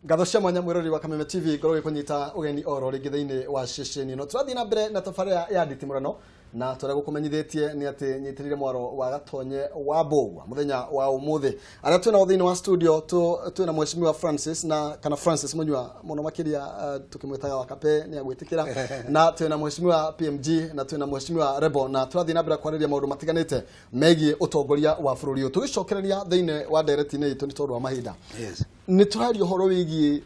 Ngatho cia mwanya mwirori wa Kameme TV ngorwo gikunyita ugeni oro ringi thiini wa ceceni no turathii na mbere na tabarira ya nditimurano na turia gukumenyithitie ni ati nyitirire mwaro wa Gatonye wa Mbugua muthenya wa umuthi aria twina thiini wa studio twina mheshimiwa Francis na kana Francis Munyua muno makiria tukimwitaga wa Kape ni agwitikira na twina mheshimiwa PMG na twina mheshimiwa Rebo na turathii na mbere kwariria maundu matiganite megie utongoria wa bururi tugicokereria thiini wa ndereti-ini itu ni tondu wa mahinda. Yes. Ni turaria uhoro wigie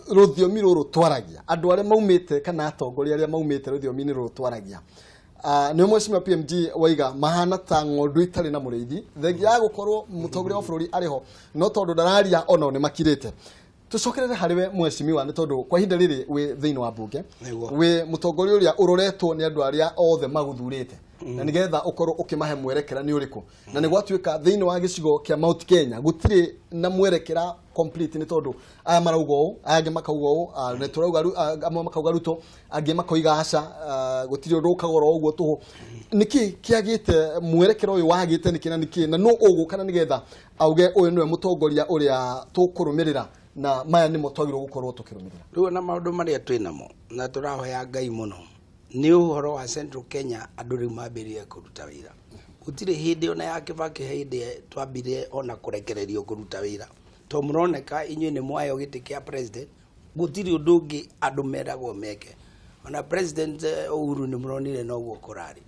ruthiomi ruru twaragia andu aria maumite kana atongoria aria maumite ruthiomi-ini ruru twaragia. Ni mheshimiwa PMG waiga mahana ta ng'ondu itari na muriithi thengia ya gukorwo mutongoria wa bururi ariho no tondu ndararia ono ni makirite. Tucokerere hariwe mheshimiwa ni tondu kwa ihinda riri wi thiini wa bunge wi mutongoria uria uroretwo ni andu aria othe maguthurite na nigetha ukorwo ukimahe mwerekera ni uriku na ni gwatuika thiini wa gicigo kia Mount Kenya gutiri na mwerekera complete ni tondu aya marauga uu aya angi makauga uu ni turauga amwe makauga Ruto angi makoiga aca gutiri undu ukagora uguo tuhu niki kiagite mwerekera uyu wagite niki na niki na no uguka na nigetha auge uyu niwe mutongoria uria tukurumirira na maya nimo twagirwo gukorwo tukirumirira. Riu na maundu maria twinamo na turahoya Ngai muno ni uhoro wa Central Kenya andu riu mambirie kuruta wira. Gutiri hindi ona ya Kibaki hindi twambire ona kurekererio kuruta wira to muroneka inyuĩ nĩ mwayo gĩtĩ kĩa president gutiri undu ungi andu meragwo meke ona president Uhuru nĩ muronire noguo kũrarĩ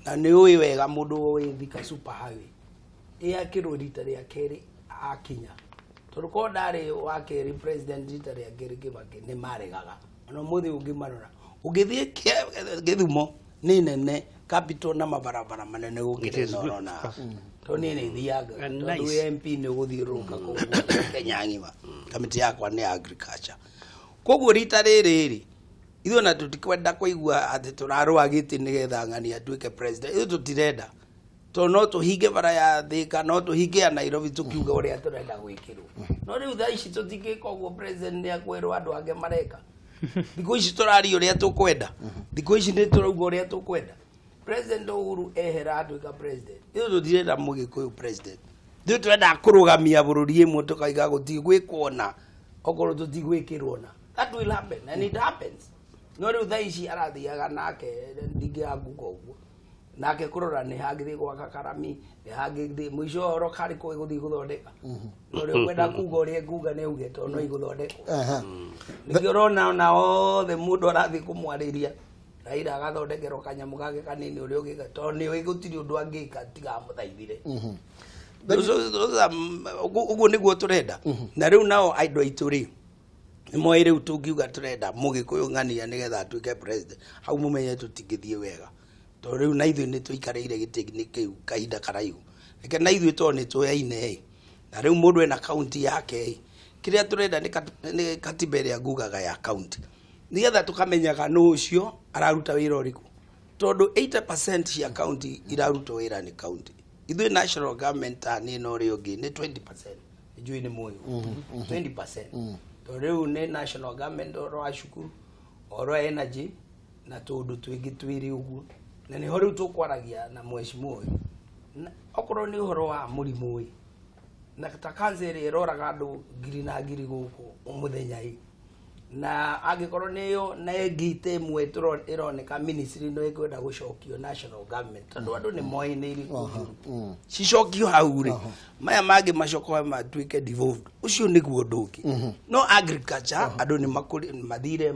na nĩ ũĩ wega mũndũ ũĩ Thika super highway ĩakĩrwo rita rĩa kerĩ akinya tondũ korwo ndarĩ wa kerĩ president rita rĩa kerĩ Kibaki nĩ maregaga ona ũmũthĩ ũngĩmarora ũngĩthiĩ Gĩthumo nĩ nene capital na mabarabara manene gũkĩra ĩno ũrona tondũ niĩ nĩ thiaga tondũ wĩ MP nĩ ũgũthiũrũrũka kũu Kenya ng'ima. Kamĩtĩ yakwa nĩ agriculture koguo rita rĩrĩ rĩ ithuĩ ona tũtikwenda kũigua atĩ tũrarũa gĩtĩ nĩgetha ng'ani atuĩke president ithuĩ tũtirenda tondũ no tũhinge bara ya Thika no tũhinge ya Nairobi tũkiuga ũrĩa tũrenda gwĩkĩrwo no rĩu thaa ici tũtingĩka ũguo president nĩ akwĩrwo andũ angĩ mareka thikũ ici tũraria ũrĩa tũkwenda thikũ ici nĩ tũrauga ũrĩa tũkwenda. President Uhuru ehera atuĩka president ithuĩ tũtirenda mũgĩkũyũ president ithuĩ tũrenda kũrũgamia bũrũri ĩmwe tũkaiga gũtigwĩkwo na okorwo tũtigwĩkĩrwo na that will happen and it happens no rĩu thaa ici arathiaga nake ndingĩanguka ũguo nake kũrora nĩ hangĩthiĩ gwaka karami nĩ hangĩthiĩ mũico ũhoro karĩ kũ ĩgũthiĩ gũthondeka no rĩu kwenda kuga ũrĩa nguga nĩ auge tondũ no igũthondekwo nĩkĩo ũrona ona othe mũndũ arathiĩ kũmwarĩria Raila agathondekerwo kanyamũ gake kanini ũrĩa ũngĩka tondũ nĩũĩ gũtirĩ ũndũ angĩka tiga amũthaithire. Ũguo nĩguo tũrenda na rĩu nao andũ aitũ rĩ nĩmoĩ rĩu tũngiuga tũrenda mũgĩkũyũ ng'ania nĩgetha atuĩke president hau mũmenye tũtingĩthiĩ wega tondũ rĩu na ithuĩ nĩ tũikarĩire gĩtĩ kĩu kahinda karaihu reke na ithuĩ tondũ nĩ tũyaine na rĩu mũndũ ena kaunti yake kĩrĩa tũrenda nĩ katiba ĩrĩa ngugaga ya kaunti nĩgetha tũkamenyaga nũ ũcio araruta wĩra ũrĩkũ tondũ 80% cia kaunti irarutwo wĩra nĩ kaunti ithuĩ national government ta niĩ na ũrĩa ũngĩ nĩ 20% njũĩ nĩ mũĩ 20% tondũ rĩu nĩ national government ũhoro wa cukuru ũhoro wa energy na tũũndũ twĩngĩ twĩrĩ ũguo na nĩho rĩu tũkwaragia na mheshimiwa ũyũ okorwo nĩ ũhoro wa mũrimũ ĩ na ta cancer ĩrĩa ĩroraga andũ ngiri na ngiri gũkũ mũthenya ĩ na angĩkorwo nĩyo na ĩngĩ ta ĩmwe ĩroneka ministry no ĩkwenda gũcokio national government tondũ andũ nĩ moĩ nĩ irĩkũ njũru cicokio hau rĩ maya mangĩ macokoe matuĩke devolved ũcio nĩguo ũndũ ũngĩ no agriculture andũ nĩ mathire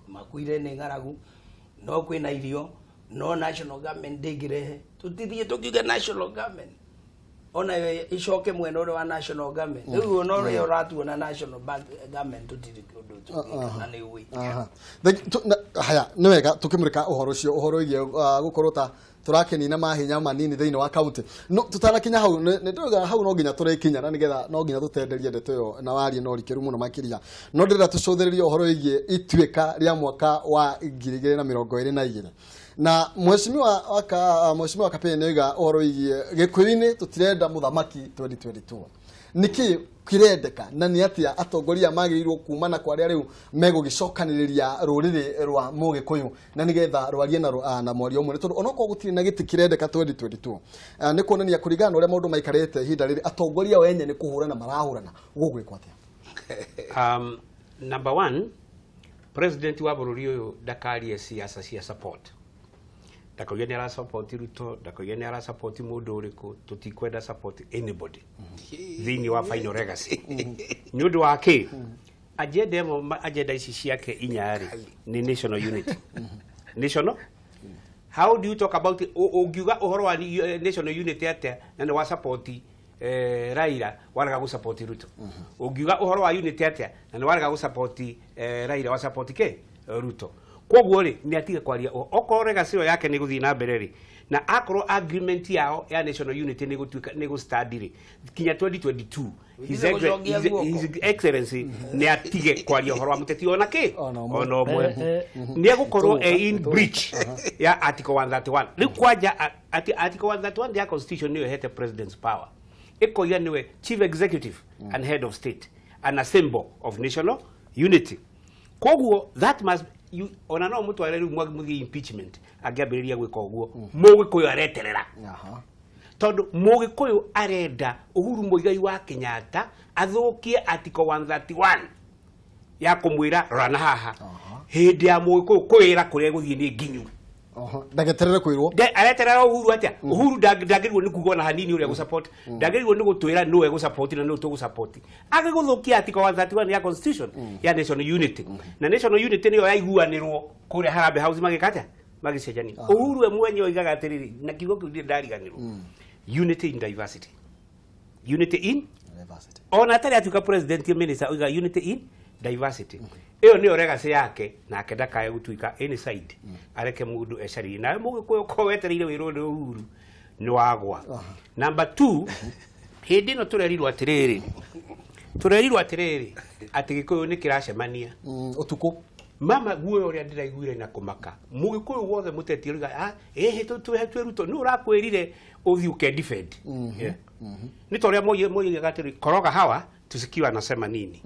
makuire nĩ ng'aragu no kwĩna irio no national government ndĩngĩrehe tũtithiĩ tũkiuge national government ona icoke mwena ũrĩa wa national government rĩu ona ũrĩa ũratuona national government tũtirĩ ũndũ tũngĩka na nĩ ũĩ. Haya nĩ wega tũkĩmũrĩka ũhoro ũcio ũhoro wĩgiĩ gũkorwo ta tũrakenina mahinya manini thĩinĩ wa kaunti no tũtanakinya hau nĩ ndĩrauga hau no nginya tũrĩkinya na nĩgetha no nginya tũtenderie ndeto ĩyo na warie na ũrikĩru mũno makĩria no ndĩrenda tũcũthĩrĩrie ũhoro wĩgiĩ ituĩka rĩa mwaka wa 2022 na mheshimiwa Kapeni nĩoiga ũhoro wĩgiĩ Gĩkũyũ-inĩ tũtirenda mũthamaki 2022 nĩkĩ kirendeka na nĩ atĩa atongoria magĩrĩirwo kuma na kwa arĩa rĩu megũgĩcokanĩrĩria rũrĩrĩ rwa mũgĩkũyũ na nĩgetha rwarie na mwario ũmwe tondũ onokorwo gũtirĩ na gĩtĩ kĩrendeka 2022 nĩ kuonania kũringana na ũrĩa maũndũ maikarĩte ihinda rĩrĩ atongoria o enye nĩ kũhũrana marahũrana gũgwĩkwo atĩa? Number one, president wa bũrũri ũyũ ndakarie siasa cia support. Ndakauge nĩ arasupport Ruto, ndakauge nĩ arasupport mũndũ ũrĩkũ, tũtikwenda support anybody thĩinĩ wa final legacy. Nĩ ũndũ wa kĩ? Agenda ĩmwe, agenda ici ciake inya rĩ, nĩ national unity. National? How do you talk about ũngiuga ũhoro wa national unity atĩa na nĩ wa support Raila warega gũ support Ruto? Ũngiuga ũhoro wa unity atĩa na nĩ warega gũ support Raila wa support kĩ Ruto? Koguo rĩ, nĩ atige kwaria okorwo legacy ĩyo yake nĩ gũthiĩ na mbere rĩ, na akorwo agreement yao ya national unity nĩ gũtuĩka nĩ gũ-stand rĩ kinya 2022, His Excellency nĩ atige kwaria ũhoro wa mũteti ona kĩ Ona ũmwe. Ona ũmwe. Nĩ egũkorwo e in breach ya article 131. Rĩu kwanja article 131 ya constitution nĩyo ĩhete president's power, ĩkoiga nĩwe chief executive and head of state and a symbol of national unity. Koguo that must you, ona no mũtware rĩu mũthiĩ impeachment angĩambĩrĩria gwĩka ũguo. Mũgĩkũyũ areterera tondũ mũgĩkũyũ arenda Uhuru Muigai wa Kenyatta athũkie article 131 ya kũmwĩra rora na haha. Hĩndĩ ya mũgĩkũyũ kwĩra kũrĩa gũthiĩ nĩ nginyu. Ndageterere kwĩrwo. Areterera Uhuru atĩa? Uhuru ndagĩrĩirwo nĩ kuga ona hanini ũrĩa gũsupport, ndagĩrĩirwo nĩ gũtwĩra nũũ egũsupport na nũũ tũgũsupport agĩgũthũkia article 131 ya constitution ya national unity. Na national unity nĩyo yaiguanĩrwo kũrĩa Harambee House magĩka atĩa? Magĩcenjania. Uhuru we mwenye oigaga atĩrĩrĩ, na kiugo kĩu ndirĩ ndariganĩrwo, unity in diversity, unity in Diversity. Ona atarĩ atuĩka president, minister oiga unity in diversity. Ĩyo nĩyo legacy yake, nake ndakae gũtuĩka any side, areke mũndũ ecarie. Nawe mũgĩkũyũ ko wetereire wĩrwo nĩ Uhuru nĩ wagwa. Number two, hĩndĩ ĩno tũrerirwo atĩrĩrĩ atĩ gĩkũyũ nĩ kĩracemania Ũtukũ. Mama guoya ũrĩa ndĩraiguire na kũmaka mũgĩkũyũ wothe mũteti ũriga, ah, ĩhĩ twĩ Ruto nĩ ũrakwĩrire ũthiĩ ũke defend. Yeah. Nĩ ta ũrĩa moigaga atĩrĩ, "Koroga hawa tusikiwa anasema nini."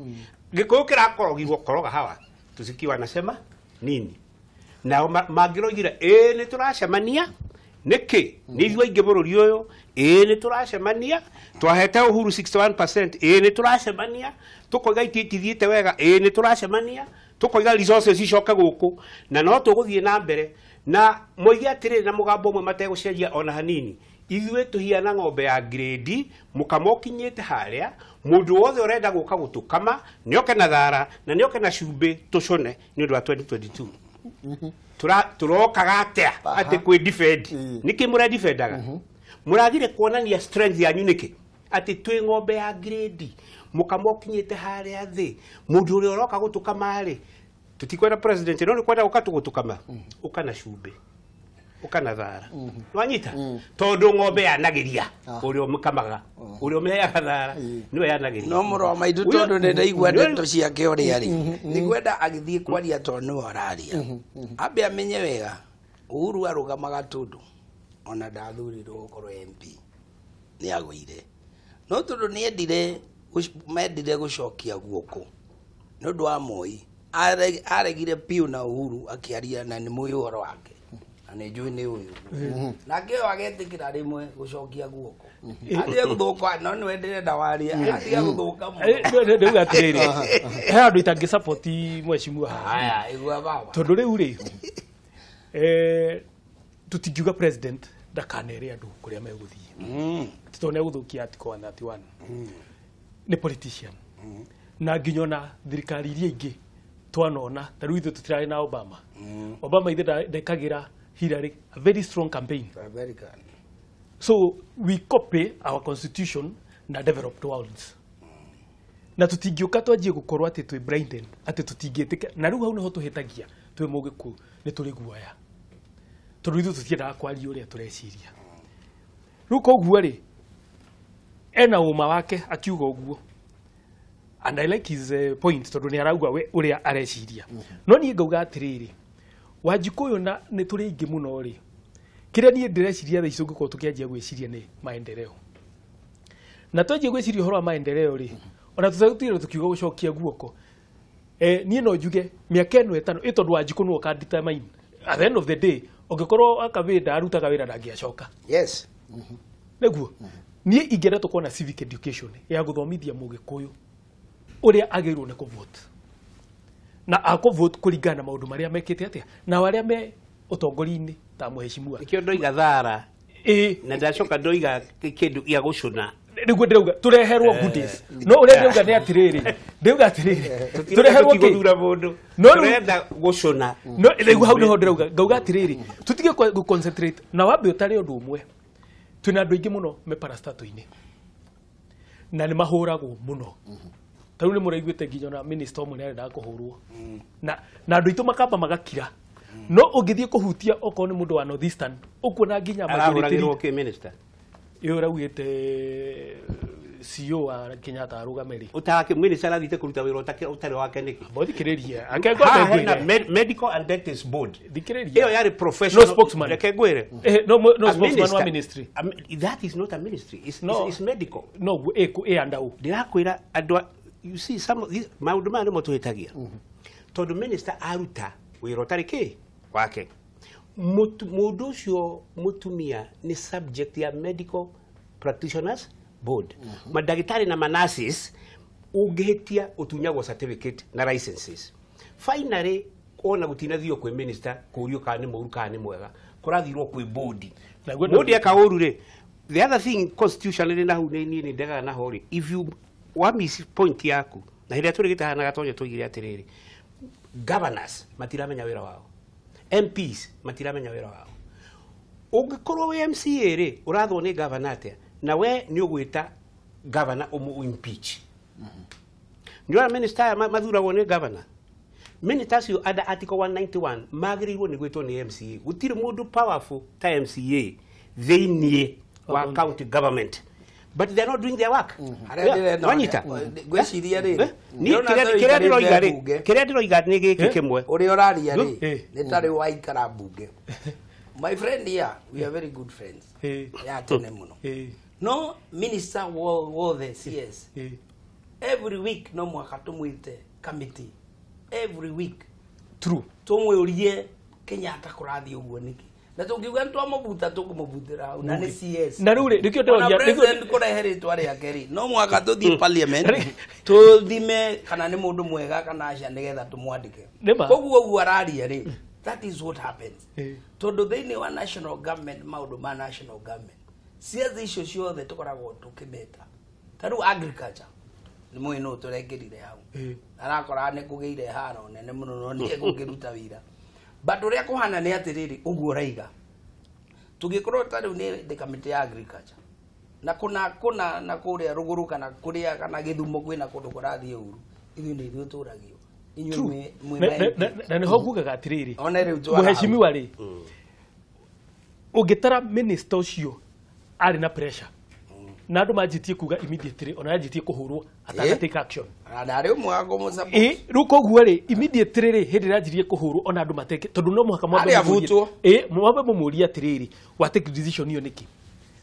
Gĩkũyũ kĩrakorogirwo, "Koroga hawa tusikiwa anasema nini." Nao mangĩroigire ĩĩ nĩ tũracemania nĩkĩ nĩ ithuĩ aingĩ bũrũri ũyũ, ĩĩ nĩ tũracemania, twahete Uhuru 61%, ĩĩ nĩ tũracemania, tũkoiga itithiĩte wega, ĩĩ nĩ tũracemania, tũkoiga resources icoke gũkũ na no tũgũthiĩ na mbere na moige atĩrĩrĩ na mũgambo ũmwe mategũcenjia ona hanini, ithuĩ tũhiana ng'ombe ya grade mũkama ũkinyĩte harĩa mũndũ wothe ũrenda gũka gũtũkama nĩoke na thara na nĩoke na cumbĩ tũcone nĩ ũndũ wa 2022. Tũrokaga atĩa atĩ kwĩ defend? Nĩkĩ mũredefendaga? Mũragire kuonania strength yanyu nĩkĩ atĩ twĩ ng'ombe ya grade mũkama ũkinyĩte harĩa thĩ mũndũ ũrĩa ũroka gũtũkama rĩ, tũtikwenda president no nĩ kwenda gũka tũgũtũkama, ũka na cumbĩ, ũka na thara. Nwanyita tondũ ng'ombe yanagĩria ũrĩa ũmĩkamaga, ũrĩa ũmĩheaga thara nĩwe yanagĩria. No mũro wa maitũ, tondũ nĩ ndaigua ndeto ciake ũrĩa rĩ, nĩ kwenda agĩthiĩ kwaria tondũ nĩwe ũraria, ambe amenye wega Uhuru arũgamaga tondũ ona ndathurirwo gũkorwo MP nĩ agũire, no tondũ nĩ endire mendire gũcokia guoko nĩ ũndũ wa Moi, aregire piũ na Uhuru akĩaria na nĩ mũĩ ũhoro wake na nĩ njũĩ nĩ ũyũ nake ũyũ agetĩkĩra rĩmwe gũcokia guoko atige gũthũka, no nĩwe ndĩrenda waria atige gũthũka mũno. Ndauga atĩrĩrĩ, he handũ itangĩ support mheshimiwa haha. Haya, igua baba. Tondũ rĩu rĩ, tũtingiuga president ndakanere andũ kũrĩa megũthiĩ tondũ nĩ egũthũkia article 131. Nĩ politician na nginya ona thirikari iria ingĩ twanona, ta rĩu ithuĩ tũtirarĩ na Obama. Obama ithe ndekagĩra Hillary a very strong campaign. American. So we copy our constitution na developed worlds na tũtingĩũka twanjie gũkorwo atĩ twĩ blinded atĩ tũtingĩtĩka. Na rĩu hau nĩho tũhĩtagia twĩ mũgĩkũyũ, nĩ tũrĩ guoya tondũ ithuĩ tũtiendaga kwaria ũrĩa tũreciria. Rĩu koguo rĩ, ena ũma wake akiuga ũguo and I like his point tondũ nĩ arauga we ũrĩa areciria. No niĩ ngauga atĩrĩrĩ, Wanjikũyũ na nĩ tũrĩ aingĩ mũno rĩ, kĩrĩa niĩ ndĩreciria thaa ici tũngĩkorwo tũkĩanjia gwĩciria nĩ maendeleo, na twanjia gwĩciria ũhoro wa maendeleo rĩ, ona tũtagũtigĩrwo tũkiuga gũcokia guoko, niĩ no njuge mĩaka ĩno 5 ĩ tondũ Wanjikũ nĩwe ũka determine at the end of the day. Ũngĩkorwo akabĩ ndarutaga wĩra ndangĩacoka. Nĩguo niĩ ingĩenda tũkorwo na civic education ya gũthomithia mũgĩkũyũ. Ũrĩa agĩrĩirwo nĩ kũvote na akũvote kũringana na maũndũ marĩa mekĩte atĩa na arĩa me ũtongoria-inĩ ta mũheshimiwa. Nĩkĩo ndoiga thara. Ĩĩ. Na ndacoka ndoiga kĩndũ gĩa gũcũna. Nĩguo ndĩrauga tũreherwo goodies. No ũrĩa ndĩrauga nĩ atĩrĩrĩ, ndĩrauga atĩrĩrĩ, tũreherwo kĩ? Gũthura mũndũ. No rĩu- Tũrenda gũcũna. No rĩu hau nĩho ndĩrauga, ngauga atĩrĩrĩ, tũtige gũ concentrate na wambe ũtare ũndũ ũmwe. Twĩna andũ aingĩ mũno me parastato-inĩ na nĩ mahũragwo mũno. Ta rĩu nĩ mũraiguĩte nginya ona minister ũmwe nĩ arendaga kũhũrwo na andũ aitũ makamba magakira. No ũngĩthiĩ kũhutia okorwo nĩ mũndũ wa North Eastern ũkuona nginya majority Arahũragĩrwo kĩ minister? Ĩyo ũraugĩte CEO wa Kenyatta arũgame rĩ. Ũtarake minister arathiĩte kũruta wĩra ũtarĩ wake nĩkĩ? Thikĩrĩria. Haha hena Medical and Dentist Board. Thikĩrĩria. Ĩyo yarĩ professional. No spokesman. Reke ngwĩre. No, no A spokesman wa minister. ministry. That is not a ministry. It's, No. it's medical. No, ĩ andau. Ndĩrakwĩra andũ you see some of these maũndũ maya nĩmo tũhĩtagia. Tondũ minister aruta wĩra ũtarĩ kĩ wake. Mũndũ ũcio mũtumia nĩ subject ya Medical Practitioners Board. Mandagĩtarĩ na manurses ũngĩhĩtia ũtunyagwo certificate na licenses. Finally ona gũtinathio kwĩ minister kũũrio kana nĩ mũũru kana nĩ mwega, kũrathirwo kwĩ board. Naguo Board eka ũru rĩ, the other thing constitutionally na hau niĩ nĩ ndegaga naho rĩ, if you wa miss point yaku na hĩndĩ ĩrĩa tũrĩ gĩtahana gatonyo tũigire atĩrĩrĩ, governors matiramenya wĩra wao, MPs matiramenya wĩra wao. Ũngĩkorwo wĩ MCA rĩ, ũrathwo nĩ governor atĩa na we nĩ ũgwĩta governor ũmũ impeach. Nĩ ũrona minister aya mathuragwo nĩ governor. Minister acio under article 191 magĩrĩirwo nĩ gwĩtwo nĩ MCA. Gũtirĩ mũndũ powerful ta MCA thĩiniĩ wa county government, but they are not doing their work. Harĩa ndĩrenda Wanyita? Ngwĩciria rĩrĩ, Eh? Niĩ ndĩrona kĩrĩa ndĩroiga rĩ, mbunge. kĩrĩa ndĩroiga nĩ gĩkĩ kĩmwe. Ũrĩa ũraria rĩ, nĩ tarĩ waikara mbunge. My friend here, we are very good friends. Ya tene mũno. No minister wothe CS every week no mwaka tũmwĩte committee every week. True. Tũmwĩũrie Kenyatta kũrathiĩ ũguo nĩkĩ, na tũngiuga nĩ twamũbuta tũkũmũbutĩra hau na nĩ CS. Na rĩu rĩ, nĩkĩo Ona ndĩroria president kũrehe rĩtwa rĩake rĩ, no mwaka tũthiĩ parliament tũthime kana nĩ mũndũ mwega kana aca nĩgetha tũmwandĩke. Nĩma. Koguo ũguo araria rĩ, that is what happens. Tondũ thĩinĩ wa national government, maũndũ ma national government, ciathi icio ciothe tũkoragwo tũkĩmeta. Ta rĩu agriculture nĩ mũĩ nũ tũrekĩrire hau, arakora nĩ kũgĩire haro nene mũno no nĩ egũkĩruta wĩra, but ũrĩa kũhana nĩ atĩrĩrĩ, ũguo ũraiga tũngĩkorwo ta rĩu nĩ ndĩ kamĩtĩ ya agriculture na kũna kũna na kũrĩa rũgũrũ kana kũrĩa kana Gĩthumo kwĩna kũndũ kũrathiĩ ũru, ithuĩ nĩ ithuĩ tũragio, inyuĩ mwĩ Na- ma na- MP. Na nĩho ngugaga atĩrĩrĩ, One rĩu twara hau. mũheshimiwa rĩ, ũngĩtara minister ũcio arĩ na pressure na andũ manjĩtie kuga immediately ona yanjĩtie kũhũrwo atana take action. Na ndarĩ ũmwe wa kũmũ-support. Ĩ rĩu koguo rĩ, immediately rĩ, hĩndĩ ĩrĩa anjirie kũhũrwo ona andũ mateke, tondũ no mũhaka mwambe Arĩ mũmũrie- abutwo. Ĩ, mwambe mũmũrie atĩrĩrĩ, wa take decision ĩyo nĩkĩ?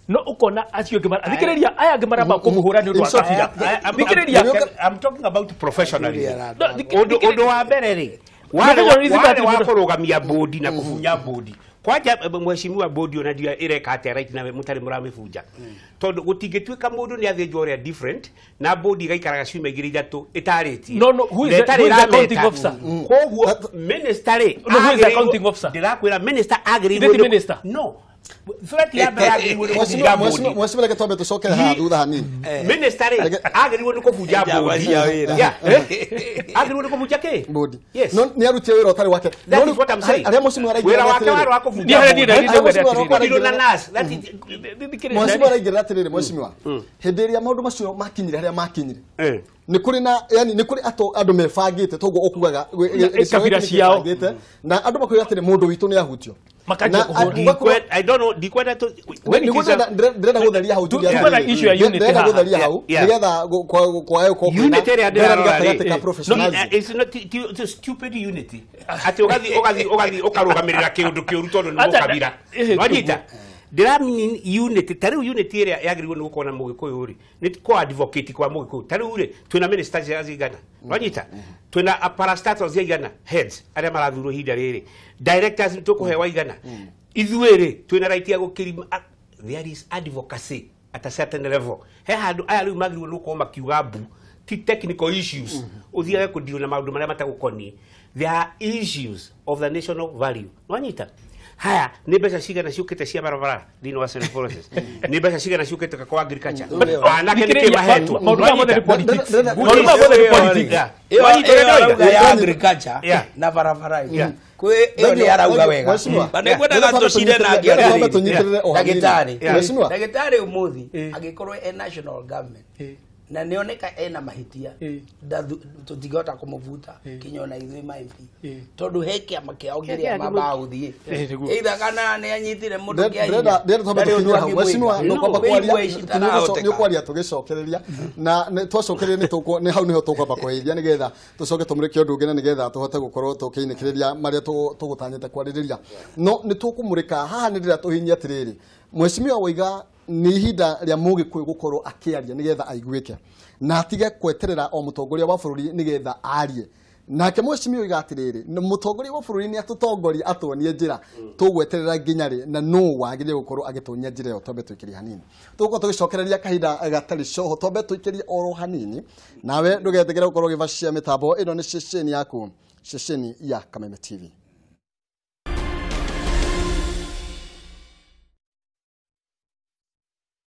No ũkona acio angĩ thikĩrĩria, aya angĩ maramba kũmũhũra nĩ ũndũ wa In short, kabira. Thikĩrĩria, Thikĩrĩria. I'm talking about professionalism. No, Ũndũ wa mbere rĩ, warĩ Professionalism warĩ atĩ wa mũndũ- kũrũgamia bodi na kũbunya bodi kwanja. Mheshimiwa, bodi ona ndio ĩreka atĩa right na mũtarĩ mũramĩbunja, tondũ gũtingĩtuĩka mũndũ nĩ athĩnjwo ũrĩa different na bodi ĩgaikaraga ciumia igĩrĩ ithatũ ĩtarĩtie. No, no, who is Na the- ĩtarĩ who is the accounting ĩrameta. officer? Koguo minister rĩ, No, who is the agĩrĩirwo- accounting officer? Ndĩrakwĩra minister agĩrĩirwo Is it the nĩ- minister? No, threat ya mbere agĩrĩirwo nĩ kũbunja bodi. Mheshimiwa, reke twambe tũcokere haha thutha hanini. Minister rĩ, agĩrĩirwo nĩ kũbunja bodi. Cia wĩra. Yeah. Agĩrĩirwo nĩ kũbunja kĩ? Bodi. Yes. No nĩ arutie wĩra ũtarĩ wake. That is what I'm saying. Arĩa mheshimiwa araingĩra Wĩra wake atĩrĩrĩ. warĩ wa kũbunja Niĩ harĩa niĩ bodi. ndari ndauga Arĩa mheshimiwa atĩrĩrĩ. Kũdirwo na nurse. That is Mheshimiwa araingĩrĩra atĩrĩrĩ, mheshimiwa, hĩndĩ ĩrĩa maũndũ macio makinyire harĩa makinyire, nĩ kũrĩ na yani nĩ kũrĩ ato andũ mebangĩte toguo ũkugaga gĩcigo kabira gĩkĩ nĩ ciao. kĩbangĩte, na andũ makwĩra atĩrĩ, mũndũ witũ nĩ ahutio. Makanjia Na kũhũra. ũgakorwo- I don't know, ndikwenda when it Nĩguo is a- ndĩrenda gũtheria hau Tu- tuge tuga na atĩrĩrĩ. issue ya unity Ndĩrenda haha. gũtheria hau Yeah. nĩgetha kwae gũkorwo kwĩna Unity ĩrĩa ndĩrenda ndĩrarora gatagatĩ rĩ, ka no, professionalism. it's not stupid unity atĩ ũgathiĩ ũkarũgamĩrĩra kĩũndũ kĩũru tondũ nĩ Acha, mũkabira. Wanyita? Ndĩramini unity ta rĩu unity ĩrĩa yagĩrĩirwo nĩ gũkorwo na mũgĩkũyũ rĩ, nĩ kũ advocate kwa mũgĩkũyũ. Ta rĩu rĩ, twĩna ministers cigana? Wanyita? Twĩna parastatals igana, heads arĩa marathurwo ihinda rĩrĩ, directors nĩ tũkũhewa igana. Ithuĩ rĩ, twĩna right ya gũkĩrima. There is advocacy at a certain level. He handũ aya rĩu magĩrĩirwo nĩ gũkorwo makiuga mbu. Ti technical issues uthiage kũdeal na maũndũ marĩa matagũkoniĩ. There are issues of the national value. Nwanyita haya nĩ mbeca cigana ciũkĩte cia barabara thĩinĩ wa Central Forces, nĩ mbeca cigana ciũkĩte kwa agriculture, anake nĩ kĩ mahetwo? Maũndũ maya mothe nĩ politics. Maũndũ maya mothe nĩ politics. Ĩyo Wanyita ũrĩa ĩyo ndoiga? arauga ya agriculture Yeah. na barabara ĩ. Yeah. Kwĩ ĩyo nĩ arauga wega. Mheshimiwa. Ba nĩngwendaga tũcire nake Ndĩrenda twambe atĩrĩrĩ. tũnyitĩrĩre o hanini. Ndagĩtarĩ. Yeah. Mheshimiwa. Ndagĩtarĩ ũmũthĩ Eh. angĩkorwo e national government Eh. na nĩoneka ena mahĩtia, Eh. tũtingĩhota kũmũbuta Eh. kinya ona ithuĩ ma MP, Eh. tondũ he kĩama kĩao kĩrĩa Kĩa- mambaga gũthiĩ Eh, nĩguo. either kana nĩ anyitire mũndũ kĩa hinya, Ndĩrenda twambe ndarĩ tũkinyie ũndũ hau. Mheshimiwa, angĩmwĩka. nĩ ũkwamba Wĩigua kwaria, ici itarahoteka. nĩ ũkwaria tũgĩcokereria na twacokereria nĩ hau nĩho tũkwamba kũheithia nĩgetha tũcoke tũmũrĩke ũndũ ũngĩ na nĩgetha tũhote gũkorwo tũkĩinĩkĩrĩria marĩa tũgũtanyĩte kwarĩrĩria. No nĩ tũkũmũrĩka haha, nĩ ndĩrenda tũhinyie atĩrĩrĩ, Mheshimiwa Waiga, nĩ ihinda rĩa Mũgĩkũyũ gũkorwo akĩaria nĩgetha aiguĩke na atige kweterera o mũtongoria wa bũrũri nĩgetha arie. Nake mheshimiwa oiga atĩrĩrĩ, mũtongoria wa bũrũri nĩ atũtongoria atuonie njĩra, tũgweterera nginya rĩ na nũ wagĩrĩire gũkorwo agĩtuonia njĩra ĩyo? Twambe tũikĩrie hanini, tũgũkorwo tũgĩcokereria kahinda gatarĩ coho. Twambe tũikĩrie oro hanini, nawe ndũgetĩkĩre gũkorwo ũgĩbacia mĩtambo ĩno. Nĩ ceceni yaku, ceceni ya Kameme TV.